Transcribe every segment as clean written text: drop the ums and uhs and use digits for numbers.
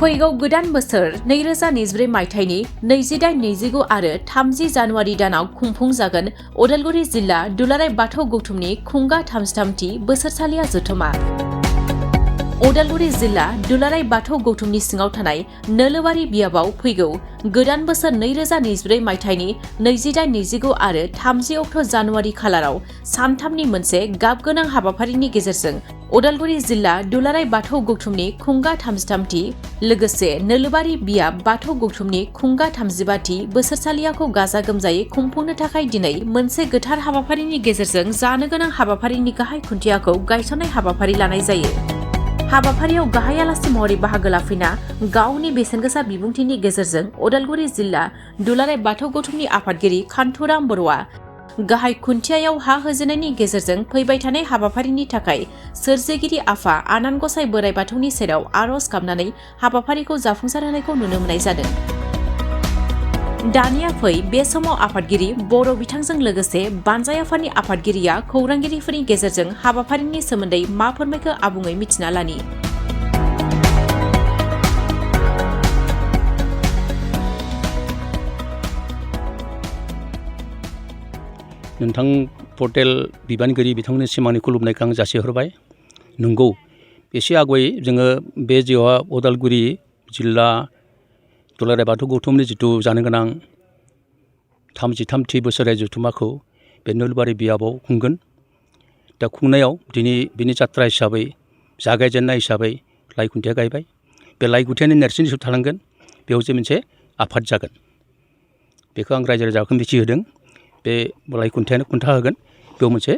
फैगौ गोदान बोसोर 2024 मायथाइनि 28-29 आरो 30 जानुवारि दानाव खुंफुंजागोन उदालगुरि जिल्ला दुलाराय बाथौ गौथुमनि खुंगा 33थि बोसोरसालिया जथुमा। उदालगुरि जिल्ला दुलाराय बाथौ गौथुमनि सिङाव थानाय नोलोबारि बियाबाव फैगौ गोदान बोसोर 2024 मायथाइनि 28-29 आरो 30 अक्ट' जानुवारि खालाराव सानथामनि मोनसे गाबगोनां हाबाफारिनि गेजेरजों उदालगुरि जिल्ला दुलाराय बाथौ गौथुमनि खुंगा 33थि लोगोसे नोलोबारि बियाब बाथौ गौथुमनि खुंगा 35थि बोसोरसालियाखौ गाजा गोमजायै खुंफुंनो थाखाय दिनै मोनसे गोथार हाबाफारिनि गेजेरजों जानो गोनां हाबाफारिनि गाहाय खुन्थियाखौ गायसननाय हाबाफारि लानाय जायो। हाबाफारियाव गाहाय आलासि महरै बाहागो लाफैना गावनि बेसेनगोसा बिबुंथिनि गेजेरजों उदालगुरि जिल्ला दुलाराय बाथौ गौथुमनि आफादगिरि कान्थुराम बर'आ गाहाय खुन्थियायाव हा होजेननायनि गेजेरजों फैबाय थानाय हाबाफारिनि थाखाय सोरजिगिरि आफा आनान गसाइ बोराइ बाथौनि सेराव आर'ज गाबनानै हाबाफारिखौ जाफुंसार होनायखौ नुनो मोननाय जादों। दानिया फै बे समाव आफादगिरि बर' बिथांजों लोगोसे बानजाय आफादनि आफादगिरिया खौरांगिरिफोरनि गेजेरजों हाबाफारिनि सोमोन्दै मा फोरमायखो आबुङै मिथिना लानि। नोंथां पर्टेल बिबानगिरि बिथांमोननिसिम आंनि खुलुमनायखौ आं जासिहरबाय। नंगौ एसे आगुयै जोङो बे जिउआ उदालगुरि जिल्ला दुलाराय बाथौ गौथुमनि जिथु जानो गोनां 33थि बोसोरारि जथुमाखौ बे नोलोबारि बियाबाव खुंगोन। दा खुंनायाव दिनै बिनि जात्रा हिसाबै जागायजेननाय हिसाबै लाइ खुन्थिया गायबाय। बे लाइ खुन्थियानि नेरसोन हिसाबै थालांगोन बेयाव जे मोनसे आफाद जागोन बेखौ आं रायजो राजाखौ मिथिहोदों। बे लाइ खुन्थियानो खुन्था होगोन बेयाव मोनसे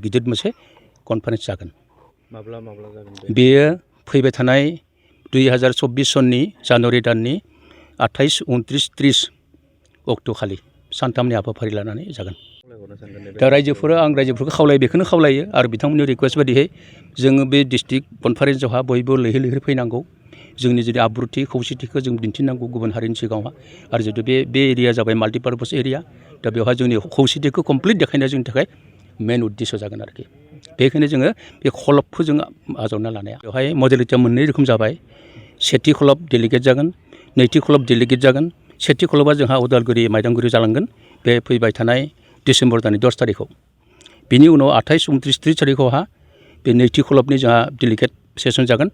गिदिर मोनसे कनफारेन्स जागोन। माब्ला जागोन बेयो फैबाय थानाय 2024 सननि जानुवारि दाननि 28, 29, 30 अक्ट'खालि सानथामनि हाबाफारि लानानै जागोन। दा आं रायजोफोरखौ बेखौनो खावलायो आरो बिथांमोननि रिकुवेस्ट बायदियै जोङो बे डिस्ट्रिक्ट कनफारेन्सआवहा बयबो लैहोर लैहोर फैनांगौ। जोंनि जुदि आब्रुथि खौसेथिखौ जों दिन्थिनांगौ गुबुन हारिनि सिगाङावहा। आरो जुदि बे एरिया जाबाय माल्टिपार्पस एरिया, दा बेवहाय जोंनि खौसेथिखौ कमप्लिट देखायनाया जोंनि थाखाय मेन उद्देश्य जागोन आरोखि। बेखायनो जोङो बे खलबखौ जोङो आजावना लानाया बेवहाय मडेलिटिया मोननै रोखोम जाबाय। सेथि खलब डेलिगेट जागोन, नैथि खलब डेलिगेट जागोन। सेथि खलबा जोंहा उदालगुरि माइदांगुरि जालांगोन बे फैबाय थानाय डिसेम्बर दाननि 10 थारिखआव। बिनि उनाव 28, 29, 30 थारिखआवहा बे नैथि खलबनि जोंहा डेलिगेट सेसन जागोन।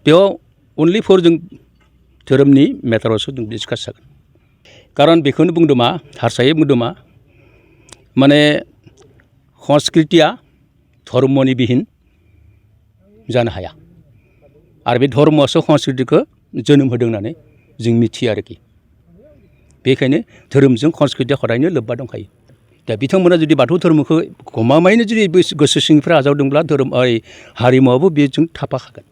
बेयाव अनलि फर जों धोरोमनि मेटारावसो जों डिसकास जागोन। कारन बेखौनो बुंदों मा हारसायै बुंदों मा माने संस्कृतिया धर्मनि बिहिन जानो हाया आरो बे धर्मआसो संस्कृतिखौ जोनोम होदों होननानै जों मिथियो आरोखि। बेखायनो धोरोमजों संस्कृतिया हदायनो लोब्बा दंखायो। दा बिथांमोना जुदि बाथौ धर्मखौ गमामायैनो जुदि गोसो सिंनिफ्राय आजावदोंब्ला हारिमुआबो बेजों थाफाखागोन।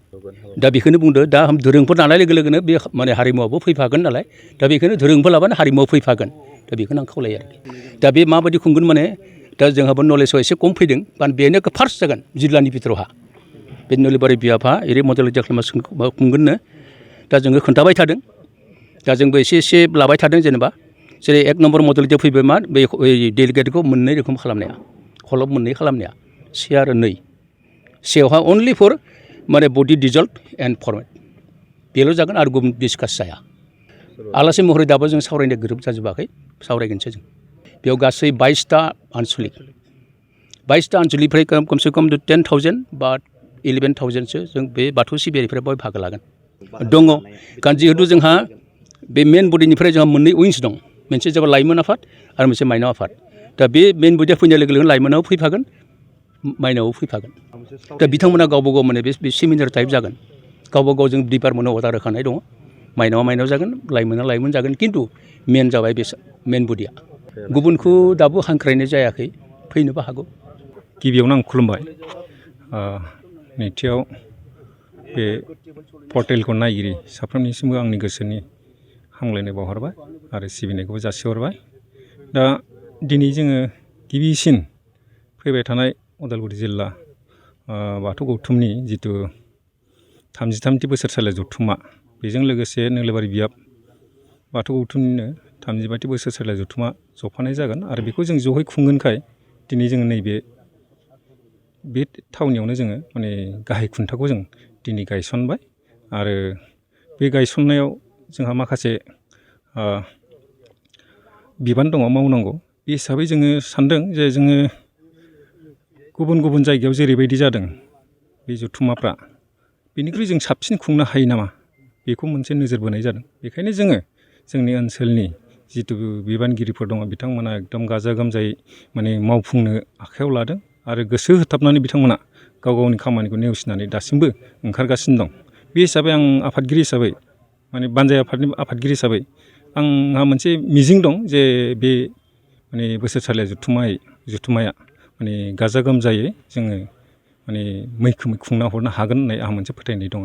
दा बेखौनो बुंदो दा धोरोमफोर लानाय लोगो लोगोनो बे हारिमुआबो फैफागोन नालाय, दा बेखौनो धोरोमफोर लाबानो हारिमुआव फैफागोन। दा बेखौनो आं खावलायो आरोखि। दा बे माबायदि खुंगोन दा जोंहाबो नलेजआ एसे खम फैदों। बेनो फार्स्ट जागोन जिल्लानि बिथोरावहा बे नोलोबारि बियाबहा एरै मडेल खुंगोननो। दा जोङो खोन्थाबाय थादों। दा जोंबो एसे लाबाय थादों जेनेबा जेरै 1 नम्बर मडेलिटियाव फैबाय मा बे डेलिगेटखौ मोननै रोखोम खालामनाया, खलब मोननै खालामनाया, 1 आरो 2। सेयावहा only for body dissolve and format बेल' जागोन आरो गुबुन डिसकास जाया। आलासि महरै दाबो जों सावरायनो गोरोब जाजोबाखै, सावरायगोनसो जों। बेयाव गासै 22टा आनसलिकनिफ्राय खमसे खम 10,000 बा 11,000सो जों बे बाथौ सिबियारिफ्रा बेवहाय बाहागो लागोन दङ। कारण जिहेतु जोंहा बे मेन बडिनिफ्राय जोंहा मोननै उइंस दं, मोनसे जाबाय लाइमोन आफाद आरो मोनसे माइनाव आफाद। दा बे मेन बडिया फैनाय लोगो लोगोनो लाइमोनाबो फैफागोन, माइनावबो फैफागोन। दा बिथांमोना गावबा गाव बे सेमिनार टाइप जागोन। गावबा गाव जों डिपार्टमेन्टआव अर्डार होखानाय दङ। माइनावा माइनाव जागोन, लाइमोना लाइमोन जागोन, खिन्थु मेन जाबाय बे मेन बडिया। गुबुनखौ दाबो हांख्रायनाय जायाखै, फैनोबो हागौ। गिबियावनो आं खुलुमबाय। नैथियाव बे पर्टेलखौ नायगिरि साफ्रोमनिसिमबो आंनि गोसोनि हामलायनाय बावहरबाय आरो सिबिनायखौबो जासिहरबाय। दा दिनै जोङो गिबिसिन फैबाय थानाय उदालगुरि जिल्ला बाथौ गौथुमनि जिथु 33थि बोसोरसालिया जथुमा, बेजों लोगोसे नोलोबारि बियाब बाथौ गौथुमनिनो 35थि बोसोरसालिया जथुमा जफानाय जागोन आरो बेखौ जों जयै खुंगोनखाय दिनै जोङो नैबे थावनियावनो जोङो गाहाय खुन्थाखौ जों दिनै गायसनबाय आरो बे गायसननायाव जोंहा माखासे बिबान दङ मावनांगौ बे हिसाबै जोङो सानदों जे जोङो गुबुन गुबुन जायगायाव जेरैबायदि जादों बे जथुम्माफ्रा बेनिख्रुइ जों साबसिन खुंनो हायो नामा बेखौ मोनसे नोजोर बोनाय जादों। बेखायनो जोङो जोंनि ओनसोलनि जिथु बिबानगिरिफोर दङ बिथांमोना एकदम गाजा गोमजायै माने मावफुंनो आखायाव लादों आरो गोसो होथाबनानै बिथांमोना गाव गावनि खामानिखौ नेवसिनानै दासिमबो ओंखारगासिनो दं। बे हिसाबै आं आफादगिरि हिसाबै माने बानजाय आफादनि आफादगिरि हिसाबै आंहा मोनसे मिजिं दं जे बे माने बोसोरसालिया जथुम्माया माने गाजा गोमजायै जोङो माने मैखोमै खुंना हरनो हागोन होननाय आंहा मोनसे फोथायनाय दङ।